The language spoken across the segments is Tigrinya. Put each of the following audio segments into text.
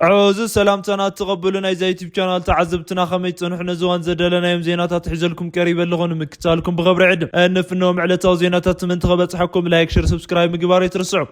ዕዙዝ ሰላምታና እትቐበሉ ናይዛ ዩቲብ ቻናል ተዓዘብትና ከመይ ትጸንሑ? ነዚ እዋን ዘደለናዮም ዜናታት ሒዘልኩም ቀሪበ ኣለኹ። ንምክትታልኩም ብኽብሪ ዕድም እንፍንዎም ዕለታዊ ዜናታት ምእንቲ ከበጽሐኩም ላይክ፣ ሸር፣ ሰብስክራይብ ምግባር ኣይትርስዑ።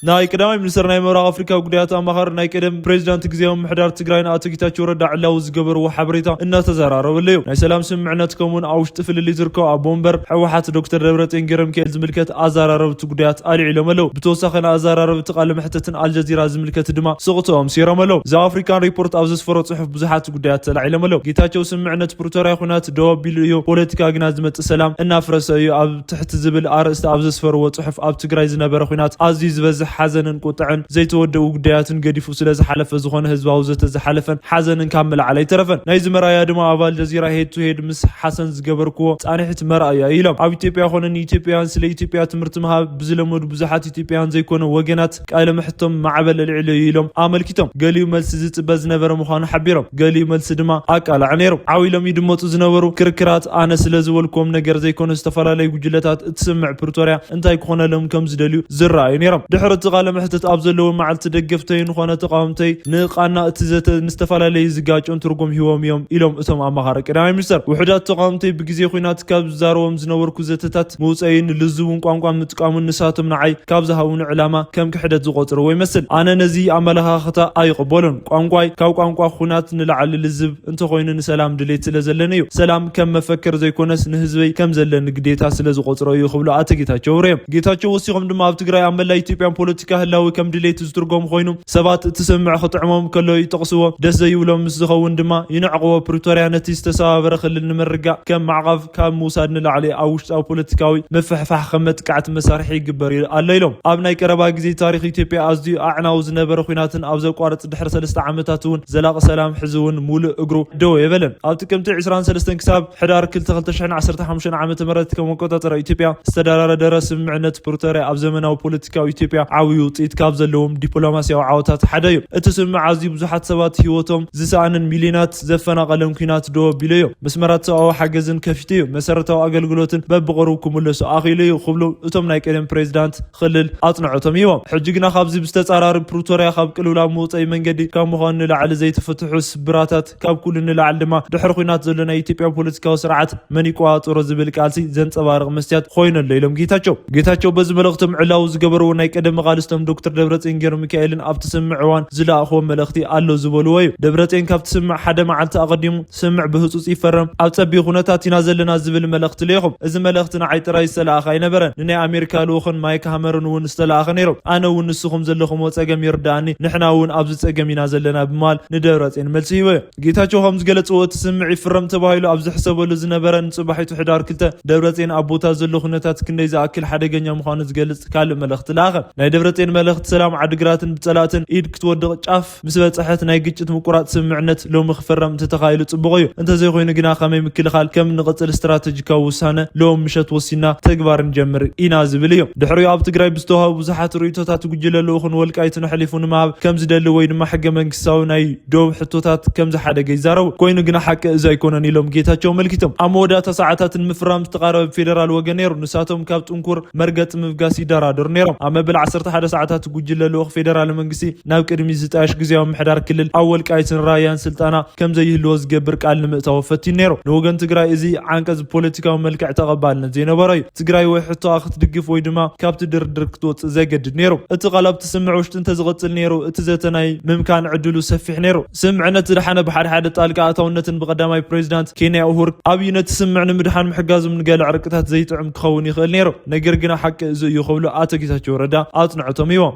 ናይ ቀዳማይ ሚኒስትር ናይ ምብራቕ ኣፍሪካ ጉዳያት ኣማኻሪ ናይ ቀደም ፕሬዚዳንት ግዜያዊ ምሕዳር ትግራይን ኣቶ ጌታቸው ረዳ ዕላዊ ዝገበርዎ ሓበሬታ እናተዘራረበሉ እዩ። ናይ ሰላም ስምምዕነት ከምኡውን ኣብ ውሽጢ ፍልልይ ዝርከቡ ኣቦ ወንበር ህወሓት ዶክተር ደብረጽዮን ገብረሚካኤል ዝምልከት ኣዘራረብቲ ጉዳያት ኣልዒሎም ኣለዉ። ብተወሳኺ ንኣዘራረብቲ ቃለ መሕተትን ኣልጀዚራ ዝምልከት ድማ ስቕትኦም ሲሮም ኣለዉ። ዘ ኣፍሪካን ሪፖርት ኣብ ዘስፈሮ ጽሑፍ ብዙሓት ጉዳያት ተላዒሎም ኣለዉ። ጌታቸው ስምምዕነት ፕሪቶርያ ኩናት ደው ኣቢሉ እዩ፣ ፖለቲካ ግና ዝመጽእ ሰላም እናፍረሰ እዩ። ኣብ ትሕቲ ዝብል ኣርእስቲ ኣብ ዘስፈርዎ ጽሑፍ ኣብ ትግራይ ዝነበረ ኩናት ኣዝዩ ዝበዝሕ ሓዘንን ቁጥዐን ዘይተወደኡ ጉዳያትን ገዲፉ ስለ ዝሓለፈ ዝኾነ ህዝባዊ ዘተ ዝሓለፈን ሓዘንን ካብ ምልዓል ኣይተረፈን። ናይዚ መርኣያ ድማ ኣብ ኣልጀዚራ ሄድ ቱ ሄድ ምስ ሓሰን ዝገበርክዎ ጻንሒት መርኣያ እዩ ኢሎም። ኣብ ኢትዮጵያ ኮነ ንኢትዮጵያውያን ስለ ኢትዮጵያ ትምህርቲ ምሃብ ብዝለመዱ ብዙሓት ኢትዮጵያውያን ዘይኮነ ወገናት ቃለ መሕቶም ማዕበል ኣልዒሉ እዩ ኢሎም ኣመልኪቶም። ገሊኡ መልሲ ዝጽበ ዝነበረ ምዃኑ ሓቢሮም፣ ገሊኡ መልሲ ድማ ኣቃላዕ ነይሩ። ዓው ኢሎም ይድመጹ ዝነበሩ ክርክራት ኣነ ስለ ዝበልክዎም ነገር ዘይኮነ ዝተፈላለዩ ጉጅለታት እቲ ስምምዕ ፕሪቶርያ እንታይ ክኾነሎም ከም ዝደልዩ ዝረኣዩ ነይሮም። ድሕሪ እቲ ቃለ መሕትት ኣብ ዘለዎም መዓልቲ ደገፍተይን ኾነ ተቃወምተይ ንቃና እቲ ዘተ ንዝተፈላለዩ ዝጋጨውን ትርጉም ሂቦም እዮም ኢሎም እቶም ኣማኻሪ ቀዳማይ ሚኒስተር። ውሑዳት ተቃወምተይ ብግዜ ኹናት ካብ ዝዛረቦም ዝነበርኩ ዘተታት ምውፀይን ልዝቡን ቋንቋ ምጥቃሙን ንሳቶም ንዓይ ካብ ዝሃቡኒ ዕላማ ከም ክሕደት ዝቆፅርዎ ይመስል። ኣነ ነዚ ኣመለኻኽታ ኣይቕበሎን። ቋንቋይ ካብ ቋንቋ ኹናት ንላዕሊ ልዝብ እንተኾይኑ ንሰላም ድሌት ስለ ዘለኒ እዩ። ሰላም ከም መፈክር ዘይኮነስ ንህዝበይ ከም ዘለኒ ግዴታ ስለ ዝቆፅሮ እዩ ክብሉ ኣቶ ጌታቸው ኣውርዮም። ጌታቸው ወሲኾም ድማ ኣብ ትግራይ ኣብ መላእ ኢትዮጵያን ፖለቲካ ህላዊ ከም ድሌት ዝትርጎም ኮይኑ ሰባት እቲ ስምምዕ ክጥዕሞም ከሎ ይጠቕስዎ፣ ደስ ዘይብሎም ምስ ዝኸውን ድማ ይንዕቕዎ። ፕሪቶርያ ነቲ ዝተሰባበረ ክልል ንምርጋእ ከም ማዕቐብ ካብ ምውሳድ ንላዕሊ ኣብ ውሽጣዊ ፖለቲካዊ ምፍሕፋሕ ከም መጥቃዕቲ መሳርሒ ይግበር ኣሎ ኢሎም። ኣብ ናይ ቀረባ ግዜ ታሪኽ ኢትዮጵያ ኣዝዩ ኣዕናዊ ዝነበረ ኲናትን ኣብ ዘቋርጽ ድሕሪ ሰለስተ ዓመታት እውን ዘላቒ ሰላም ሕዚ እውን ሙሉእ እግሩ ደው የበለን። ኣብ ጥቅምቲ ዕስራን ሰለስተን ክሳብ ሕዳር ክልተ ክልተ ሽሕን ዓሰርተ ሓሙሽተን ዓመተ ምህረት ከም ኣቆጻጽራ ኢትዮጵያ ዝተደራደረ ስምምዕነት ፕሪቶርያ ኣብ ዘመናዊ ፖለቲካዊ ኢትዮጵያ ዓብዪ ውጽኢት ካብ ዘለዎም ዲፕሎማሲያዊ ዓወታት ሓደ እዩ። እቲ ስምምዕ ኣዝዩ ብዙሓት ሰባት ህይወቶም ዝሰኣንን ሚልዮናት ዘፈናቐለን ኲናት ደው ኣቢሉ እዩ። መስመራት ሰብኣዊ ሓገዝን ከፊቱ እዩ። መሰረታዊ ኣገልግሎትን በብቕሩብ ክምለሱ ኣኽኢሉ እዩ ክብሉ እቶም ናይ ቀደም ፕሬዚዳንት ክልል ኣጽንዖቶም ሂቦም። ሕጂ ግና ካብዚ ብዝተጻራሪ ፕሪቶርያ ካብ ቅልውላው መውጸኢ መንገዲ ካብ ምዃኑ ንላዕሊ ዘይተፈትሑ ስብራታት ካብ ኩሉ ንላዕሊ ድማ ድሕሪ ኲናት ዘሎ ናይ ኢትዮጵያ ፖለቲካዊ ስርዓት መን ይቆጻጸሮ ዝብል ቃልሲ ዘንጸባርቕ መስትያት ኮይኑ ኣሎ ኢሎም ጌታቸው። ጌታቸው በዚ መልእኽቶም ዕላዊ ዝገበርዎ ናይ ቀደም መቓልስቶም ዶክተር ደብረጽዮን ገብረሚካኤልን ኣብቲ ስምምዕ እዋን ዝለኣኽዎ መልእኽቲ ኣሎ ዝበልዎ እዩ። ደብረጽዮን ካብቲ ስምምዕ ሓደ መዓልቲ ኣቐዲሙ ስምምዕ ብህጹጽ ይፈረም፣ ኣብ ጸቢብ ኩነታት ኢና ዘለና ዝብል መልእኽቲ ልኢኹም። እዚ መልእኽቲ ንዓይ ጥራይ ዝተለኣኸ ኣይነበረን። ንናይ ኣሜሪካ ልኡኽን ማይክ ሃመርን እውን ዝተለኣኸ ነይሩ። ኣነ እውን ንስኹም ዘለኹምዎ ጸገም ይርዳእኒ፣ ንሕና እውን ኣብዚ ጸገም ኢና ዘለና ብምባል ንደብረጽዮን መልሲ ሂቦ እዩ። ጌታቸው ከም ዝገለጽዎ እቲ ስምምዕ ይፍረም ተባሂሉ ኣብ ዝሕሰበሉ ዝነበረ ንጽባሒቱ ሕዳር ክልተ ደብረጽዮን ኣብ ቦታ ዘሎ ኩነታት ክንደይ ዝኣክል ሓደገኛ ምዃኑ ዝገልጽ ካልእ መልእኽቲ ለኣኸ። ናይ ደብረጽዮን መልእኽቲ ሰላም ዓድግራትን ብጸላእትን ኢድ ክትወድቕ ጫፍ ምስ በጽሐት ናይ ግጭት ምቁራጽ ስምምዕነት ሎሚ ክፍረም እንተተኻኢሉ ጽቡቕ እዩ። እንተዘይኮይኑ ግና ከመይ ምክልኻል ከም ንቕጽል ስትራተጂካዊ ውሳነ ሎም ምሸት ወሲና ተግባር ንጀምር ኢና ዝብል እዩ። ድሕሪኡ ኣብ ትግራይ ብዝተዋህቡ ብዙሓት ርእይቶታት ጉጅለ ልኡኽን ወልቃይትን ኣሕሊፉ ንምሃብ ከም ዝደሊ ወይ ድማ ሕገ መንግስታዊ ናይ ዶብ ሕቶታት ከም ዝሓደገ ይዛረቡ። ኮይኑ ግና ሓቂ እዚ ኣይኮነን ኢሎም ጌታቸው ኣመልኪቶም። ኣብ መወዳእታ ሰዓታት ንምፍራም ዝተቓረበ ፌደራል ወገን ነይሩ። ንሳቶም ካብ ጥንኩር መርገጺ ምብጋስ ይደራደሩ ነይሮም። ኣብ መበል ዓሰርተ ሓደ ሰዓታት ጉጅለ ልኡኽ ፌደራል መንግስቲ ናብ ቅድሚ ዝጣየሽ ግዜያዊ ምሕዳር ክልል ኣብ ወልቃይትን ራያን ስልጣና ከም ዘይህልዎ ዝገብር ቃል ንምእታው ፈቲኑ ነይሩ። ንወገን ትግራይ እዚ ዓንቀጽ ፖለቲካዊ መልክዕ ተቐባልነት ዘይነበሮ እዩ። ትግራይ ወይ ሕቶኣ ክትድግፍ ወይ ድማ ካብቲ ድርድር ክትወጽእ ዘገድድ ነይሩ። እቲ ቃል ኣብቲ ስምምዕ ውሽጢ እንተዝቕጽል ነይሩ፣ እቲ ዘተ ናይ ምምካን ዕድሉ ሰፊሕ ነይሩ። ስምምዕነት ዝደሓነ ብሓደ ሓደ ጣልቃ ኣእታውነትን ብቀዳማይ ፕሬዚዳንት ኬንያ ኡሁር ኣብዩ ነቲ ስምምዕ ንምድሓን ምሕጋዞም ንገለ ዕርቅታት ዘይጥዕም ክኸውን ይኽእል ነይሩ። ነገር ግና ሓቂ እዚ እዩ ክብሉ ኣቶ ጌታቸው ረዳ ኣጽንዖቶም ሂቦም።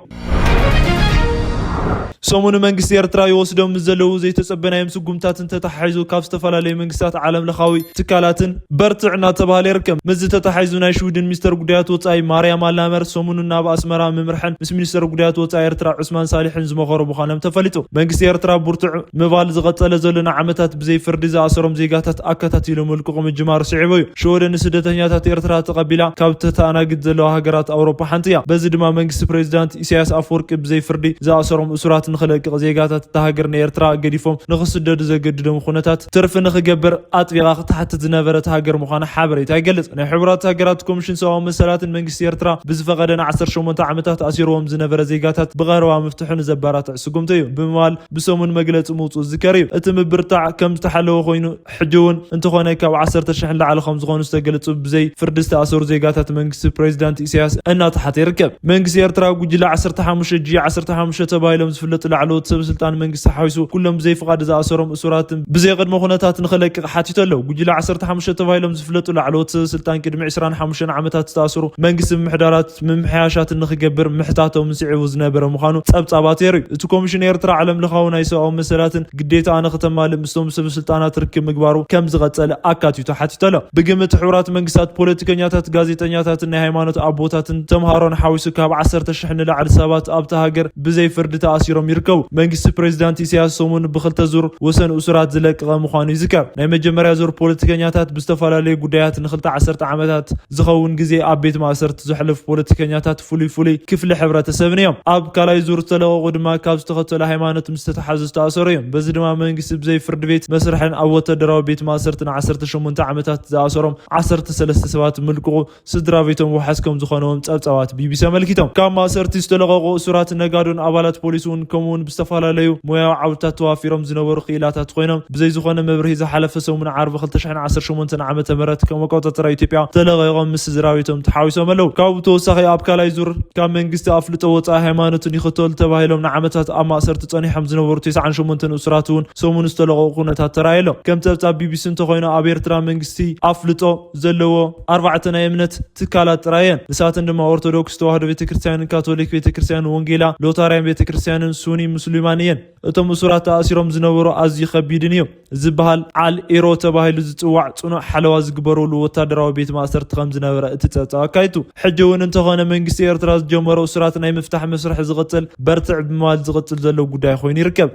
ሰሙኑ መንግስቲ ኤርትራ ይወስዶም ምስ ዘለዉ ዘይተጸበናዮም ስጉምታት እንተተሓሒዙ ካብ ዝተፈላለዩ መንግስታት ዓለም ለኻዊ ትካላትን በርትዕ እናተባሃለ ይርከብ። ምስዚ ተተሓሒዙ ናይ ሽውድን ሚኒስተር ጉዳያት ወጻኢ ማርያም ኣላመር ሰሙኑ ናብ ኣስመራ ምምርሐን ምስ ሚኒስተር ጉዳያት ወጻኢ ኤርትራ ዑስማን ሳሊሕን ዝመኸሩ ምዃኖም ተፈሊጡ። መንግስቲ ኤርትራ ብርቱዕ ምባል ዝቐጸለ ዘሎ ንዓመታት ብዘይ ፍርዲ ዝኣሰሮም ዜጋታት ኣከታቲሉ ምልቅቑ ምጅማሩ ስዒቡ እዩ። ሽወደን ንስደተኛታት ኤርትራ ተቐቢላ ካብ ተተኣናግድ ዘለዋ ሃገራት ኣውሮፓ ሓንቲ እያ። በዚ ድማ መንግስቲ ፕሬዚዳንት ኢሳያስ ኣፈወርቂ ብዘይ ፍርዲ ዝኣሰሮም እሱራት ንኽለቅቕ ዜጋታት እታ ሃገር ንኤርትራ ገዲፎም ንኽስደዱ ዘገድዶም ኩነታት ትርፊ ንኽገብር ኣጥቢቓ ክትሓትት ዝነበረት ሃገር ምዃና ሓበሬታ ይገልጽ። ናይ ሕቡራት ሃገራት ኮሚሽን ሰብኣዊ መሰላትን መንግስቲ ኤርትራ ብዝፈቐደ ን ዓሰርተ ሸሞንተ ዓመታት ኣሲርዎም ዝነበረ ዜጋታት ብቐረባ ምፍትሑ ንዘባራትዕ ስጉምቲ እዩ ብምባል ብሰሙን መግለጺ ምውጽኡ ዝዝከር እዩ። እቲ ምብርታዕ ከም ዝተሓለወ ኮይኑ፣ ሕጂ እውን እንተኾነ ካብ ዓሰርተ ሽሕ ንላዕሊ ከም ዝኾኑ ዝተገለጹ ብዘይ ፍርዲ ዝተኣሰሩ ዜጋታት መንግስቲ ፕሬዚዳንት ኢሳያስ እናተሓተ ይርከብ። መንግስቲ ኤርትራ ጉጅለ ዓሰርተ ሓሙሽተ ጂ ዓሰርተ ሓሙሽተ ተባሂሎም ዝፍለጡ ላዕለዎት ሰብ ስልጣን መንግስቲ ሓዊሱ ኩሎም ብዘይ ፍቓድ ዝኣሰሮም እሱራትን ብዘይ ቅድመ ኩነታት ንኽለቅቕ ሓቲቱ ኣሎ። ጉጅለ ዓሰርተ ሓሙሽተ ተባሂሎም ዝፍለጡ ላዕለዎት ሰብ ስልጣን ቅድሚ ዕስራን ሓሙሽተን ዓመታት ዝተኣሰሩ መንግስቲ ምምሕዳራት ምምሕያሻትን ንኽገብር ምሕታቶም ስዒቡ ዝነበረ ምዃኑ ጸብጻባት የርእዩ። እቲ ኮሚሽን ኤርትራ ዓለም ለኻዊ ናይ ሰብኣዊ መሰላትን ግዴታ ኣነ ከተማልእ ምስቶም ሰብ ስልጣናት ርክብ ምግባሩ ከም ዝቐጸለ ኣካቲቱ ሓቲቱ ኣሎ። ብግምት ሕቡራት መንግስታት ፖለቲከኛታት፣ ጋዜጠኛታትን ናይ ሃይማኖት ኣቦታትን ተምሃሮን ሓዊሱ ካብ ዓሰርተ ሽሕ ንላዕሊ ሰባት ኣብታ ሃገር ብዘይ ፍርዲ ተኣሲሮም ይርከቡ። መንግስቲ ፕሬዚዳንት ኢሳያስ ሰሙን ብክልተ ዙር ወሰን እሱራት ዝለቀቐ ምዃኑ ይዝከር። ናይ መጀመርያ ዙር ፖለቲከኛታት ብዝተፈላለዩ ጉዳያት ንክልተ ዓሰርተ ዓመታት ዝኸውን ግዜ ኣብ ቤት ማእሰርቲ ዘሕለፉ ፖለቲከኛታት ፍሉይ ፍሉይ ክፍሊ ሕብረተሰብን እዮም። ኣብ ካልኣይ ዙር ዝተለቐቑ ድማ ካብ ዝተኸተሉ ሃይማኖት ምስ ተተሓዙ ዝተኣሰሩ እዮም። በዚ ድማ መንግስቲ ብዘይ ፍርዲ ቤት መስርሕን ኣብ ወታደራዊ ቤት ማእሰርቲ ን ዓሰርተ ሸሞንተ ዓመታት ዝኣሰሮም ዓሰርተ ሰለስተ ሰባት ምልቅቑ ስድራ ቤቶም ዋሕስ ከም ዝኾነዎም ጸብጻባት ቢቢሲ ኣመልኪቶም። ካብ ማእሰርቲ ዝተለቐቑ እሱራት ነጋዶን ኣባላት ፖሊስ እውን ከምኡ እውን ብዝተፈላለዩ ሞያዊ ዓውድታት ተዋፊሮም ዝነበሩ ክኢላታት ኮይኖም ብዘይ ዝኾነ መብርሂ ዝሓለፈ ሰሙን ዓርቢ ክልተ ሽሕን ዓሰርተ ሸሞንተን ዓመተ ምህረት ከም ኣቆጻጽራ ኢትዮጵያ ተለቒቖም ምስ ስድራ ቤቶም ተሓዊሶም ኣለዉ። ካብኡ ብተወሳኺ ኣብ ካልኣይ ዙር ካብ መንግስቲ ኣፍልጦ ወጻኢ ሃይማኖትን ይኽተሉ ተባሂሎም ንዓመታት ኣብ ማእሰርቲ ጸኒሖም ዝነበሩ ተስዓን ሸሞንተን እሱራት እውን ሰሙን ዝተለቐቑ ኩነታት ተራእየ ኣሎ። ከም ጸብጻብ ቢቢሲ እንተኾይኑ ኣብ ኤርትራ መንግስቲ ኣፍልጦ ዘለዎ ኣርባዕተ ናይ እምነት ትካላት ጥራይ እየን። ንሳተን ድማ ኦርቶዶክስ ተዋህዶ ቤተክርስትያንን ካቶሊክ ቤተክርስትያንን ወንጌላ ሎታርያን ቤተክርስትያንን ሱኒ ሙስሊማን እየን። እቶም እሱራት ተኣሲሮም ዝነበሩ ኣዝዩ ከቢድን እዩ ዝበሃል ዓል ኢሮ ተባሂሉ ዝጽዋዕ ጽኑዕ ሓለዋ ዝግበረሉ ወታደራዊ ቤት ማእሰርቲ ከም ዝነበረ እቲ ጸብጻብ ኣካይቱ። ሕጂ እውን እንተኾነ መንግስቲ ኤርትራ ዝጀመሮ እሱራት ናይ ምፍታሕ መስርሕ ዝቕጽል በርትዕ ብምባል ዝቕጽል ዘሎ ጉዳይ ኮይኑ ይርከብ።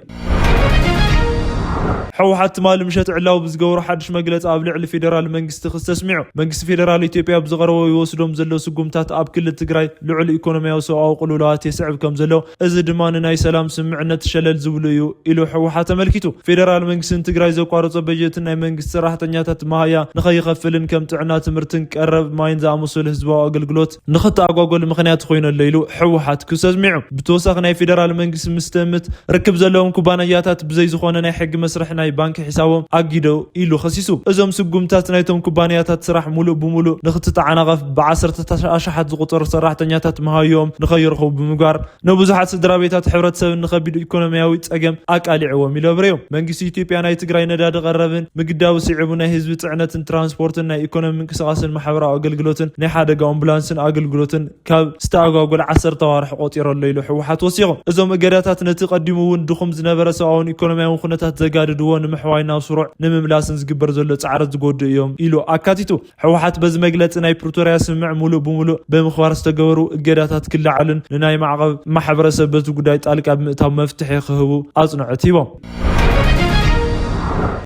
ህወሓት ትማሊ ምሸት ዕላዊ ብዝገበሮ ሓድሽ መግለጺ ኣብ ልዕሊ ፌደራል መንግስቲ ክሲ ኣስሚዑ። መንግስቲ ፌደራል ኢትዮጵያ ብዝቐረቦ ይወስዶም ዘሎ ስጉምታት ኣብ ክልል ትግራይ ልዑል ኢኮኖሚያዊ ሰብኣዊ ቅልውላዋት የስዕብ ከም ዘሎ፣ እዚ ድማ ንናይ ሰላም ስምምዕነት ሸለል ዝብሉ እዩ ኢሉ ህወሓት ኣመልኪቱ። ፌደራል መንግስትን ትግራይ ዘቋረጾ በጀትን ናይ መንግስቲ ሰራሕተኛታት መሃያ ንኸይኸፍልን ከም ጥዕና፣ ትምህርትን ቀረብ ማይን ዝኣመሰሉ ህዝባዊ ኣገልግሎት ንኽተኣጓጎል ምኽንያት ኮይኑ ኣሎ ኢሉ ህወሓት ክሲ ኣስሚዑ። ብተወሳኺ ናይ ፌደራል መንግስቲ ምስ ትእምት ርክብ ዘለዎም ኩባንያታት ብዘይ ዝኾነ ናይ ሕጊ መስርሕ ናይ ባንክ ሒሳቦም ኣጊዶ ኢሉ ከሲሱ። እዞም ስጉምታት ናይቶም ኩባንያታት ስራሕ ሙሉእ ብሙሉእ ንክትተዓናቐፍ ብዓሰርተ ኣሽሓት ዝቑጸሩ ሰራሕተኛታት መሃይኦም ንኸይረኽቡ ብምግባር ንብዙሓት ስድራ ቤታት ሕብረተሰብን ንኸቢድ ኢኮኖሚያዊ ጸገም ኣቃሊዕዎም ኢሉ ኣብረዮም። መንግስቲ ኢትዮጵያ ናይ ትግራይ ነዳዲ ቀረብን ምግዳቡ ስዒቡ ናይ ህዝቢ ጽዕነትን ትራንስፖርትን ናይ ኢኮኖሚ ምንቅስቓስን ማሕበራዊ ኣገልግሎትን ናይ ሓደጋ ኣምቡላንስን ኣገልግሎትን ካብ ዝተኣጓጎለ ዓሰርተ ኣዋርሕ ቆጺሩ ኣሎ ኢሉ ህወሓት ወሲኹ። እዞም እገዳታት ነቲ ቀዲሙ እውን ድኹም ዝነበረ ሰብኣውን ኢኮኖሚያውን ኩነታት ዘጋድድዎ ንምሕዋይ ናብ ስሩዕ ንምምላስን ዝግበር ዘሎ ጻዕሪ ዝጎድኡ እዮም ኢሉ ኣካቲቱ። ህወሓት በዚ መግለጺ ናይ ፕሪቶርያ ስምምዕ ሙሉእ ብሙሉእ ብምኽባር ዝተገበሩ እገዳታት ክለዓሉን ንናይ ማዕቐብ ማሕበረሰብ በቲ ጉዳይ ጣልቃ ብምእታው መፍትሒ ክህቡ ኣጽንዖት ሂቦም።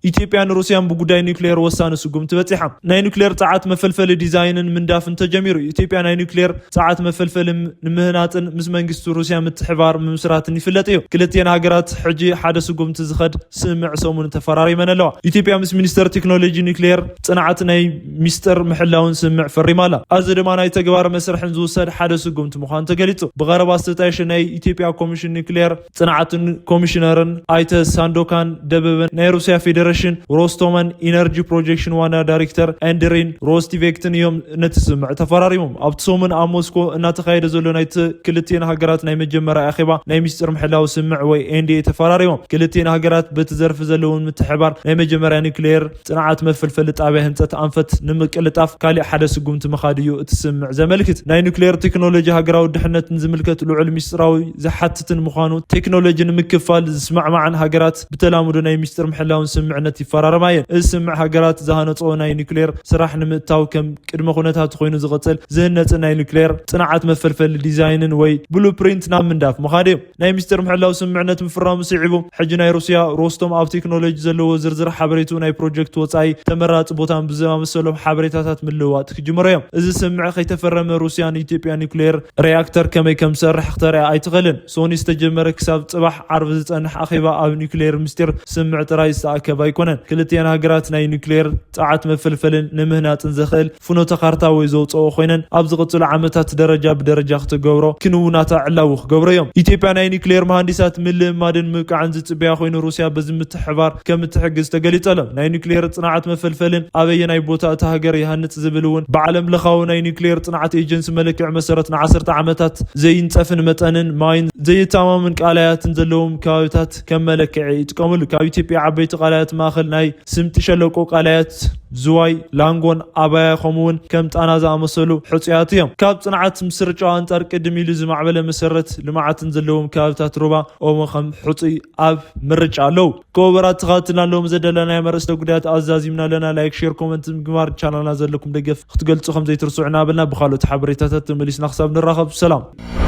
ኢትዮጵያን ሩስያን ብጉዳይ ኒውክሌር ወሳኒ ስጉምቲ በጺሓ። ናይ ኒውክሌር ጸዓት መፈልፈሊ ዲዛይንን ምንዳፍን ተጀሚሩ። ኢትዮጵያ ናይ ኒውክሌር ጸዓት መፈልፈሊ ም-፣ ንምህናጽን ምስ መንግስቲ ሩስያ ምትሕባር ምምስራትን ይፍለጥ እዩ። ክልቲኤን ሃገራት ሕጂ ሓደ ስጉምቲ ዝኸድ ስምምዕ ሰሙን ተፈራሪመን ኣለዋ። ኢትዮጵያ ምስ ሚኒስተር ቴክኖሎጂ ኒውክሌር ጽንዓት ናይ ሚስጥር ምሕላውን ስምምዕ ፈሪማ ኣላ። እዚ ድማ ናይ ተግባር መስርሕን ዝውሰድ ሓደ ስጉምቲ ምዃኑ ተገሊጹ። ብቐረባ ዝተጣየሸ ናይ ኢትዮጵያ ኮሚሽን ኒውክሌር ጽንዓትን ኮሚሽነርን ኣይተ ሳንዶካን ደበበን ናይ ሩስያ ፌዴሬሽን ሮስቶማን ኢነርጂ ፕሮጀክሽን ዋና ዳይሬክተር ኣንድሪን ሮስቲቬክትን እዮም ነቲ ስምምዕ ተፈራሪሞም። ኣብቲ ሰሙን ኣብ ሞስኮ እናተኻየደ ዘሎ ናይቲ ክልቲኤን ሃገራት ናይ መጀመርያ ኣኼባ ናይ ሚስጥር ምሕላው ስምምዕ ወይ ኤንዲኤ ተፈራሪሞም። ክልቲኤን ሃገራት በቲ ዘርፊ ዘለውን ምትሕባር ናይ መጀመርያ ኒውክሌር ጽንዓት መፈልፈሊ ጣብያ ህንጸት ኣንፈት ንምቅልጣፍ ካልእ ሓደ ስጉምቲ ምኻድ እዩ እቲ ስምምዕ ዘመልክት። ናይ ኒውክሌር ቴክኖሎጂ ሃገራዊ ድሕነት ንዝምልከት ልዑል ሚስጥራዊ ዝሓትትን ምዃኑ፣ ቴክኖሎጂ ንምክፋል ዝስማዕማዓን ሃገራት ብተላምዶ ናይ ሚስጥር ምሕላውን ስምምዕነት ይፈራረማ እየን። እዚ ስምምዕ ሃገራት ዝሃነፅኦ ናይ ኒውክሌር ስራሕ ንምእታው ከም ቅድመ ኩነታት ኮይኑ ዝቕፅል ዝህነፅ ናይ ኒውክሌር ፅንዓት መፈልፈሊ ዲዛይንን ወይ ብሉፕሪንት ናብ ምንዳፍ ምኻድ እዩ። ናይ ሚስጥር ምሕላው ስምምዕነት ምፍራሙ ስዒቡ ሕጂ ናይ ሩስያ ሮስቶም ኣብ ቴክኖሎጂ ዘለዎ ዝርዝር ሓበሬቱ ናይ ፕሮጀክት ወፃኢ ተመራፂ ቦታን ብዝኣመሰሎም ሓበሬታታት ምልውዋጥ ክጅምሮ እዮም። እዚ ስምምዕ ከይተፈረመ ሩስያ ንኢትዮጵያ ኒውክሌር ሪያክተር ከመይ ከም ዝሰርሕ ክተርያ ኣይትኽእልን። ሶኒ ዝተጀመረ ክሳብ ፅባሕ ዓርቢ ዝፀንሕ ኣኼባ ኣብ ኒውክሌር ምስጢር ስምምዕ ጥራይ ዝተኣከበ ኣይኮነን። ክልቲአን ሃገራት ናይ ኒውክሌር ፀዓት መፈልፈልን ንምህናፅን ዘኽእል ፍኖተ ካርታ ወይ ዘውፅኦ ኮይነን ኣብ ዝቕፅሉ ዓመታት ደረጃ ብደረጃ ክትገብሮ ክንውናታ ዕላዊ ክገብሮ እዮም። ኢትዮጵያ ናይ ኒውክሌር መሃንዲሳት ምልእማድን ምብቃዕን ዝፅበያ ኮይኑ ሩስያ በዚ ምትሕባር ከም እትሕግዝ ተገሊፀሎም። ናይ ኒውክሌር ፅንዓት መፈልፈልን ኣበየናይ ቦታ እታ ሃገር ይሃንፅ ዝብል እውን ብዓለም ለኻዊ ናይ ኒውክሌር ፅንዓት ኤጀንሲ መለክዒ መሰረት ንዓሰርተ ዓመታት ዘይንፀፍን መጠንን ማይን ዘይተማምን ቃላያትን ዘለዎም ከባቢታት ከም መለክዒ ይጥቀምሉ። ካብ ኢትዮጵያ ዓበይቲ ቃላያት ማእኸል ናይ ስምጢ ሸለቆ ቃላያት ዝዋይ፣ ላንጎን ኣባያ ከምኡውን ከም ጣና ዝኣመሰሉ ሕፁያት እዮም። ካብ ፅንዓት ምስርጫው ኣንጻር ቅድም ኢሉ ዝማዕበለ መሰረት ልምዓትን ዘለዎም ከባብታት ሩባ ኦሞ ከም ሕፁይ ኣብ ምርጫ ኣለዉ። ከወበራት ተኻትልና ኣለዎም ዘደለናዮ መርእስተ ጉዳያት ኣዛዚምና ኣለና። ላይክ፣ ሼር፣ ኮመንት ምግባር ቻናልና ዘለኩም ደገፍ ክትገልጹ ከም ዘይትርስዑ እናበልና ብኻልኦት ሓበሬታታት ተመሊስና ክሳብ ንራኸብ ሰላም።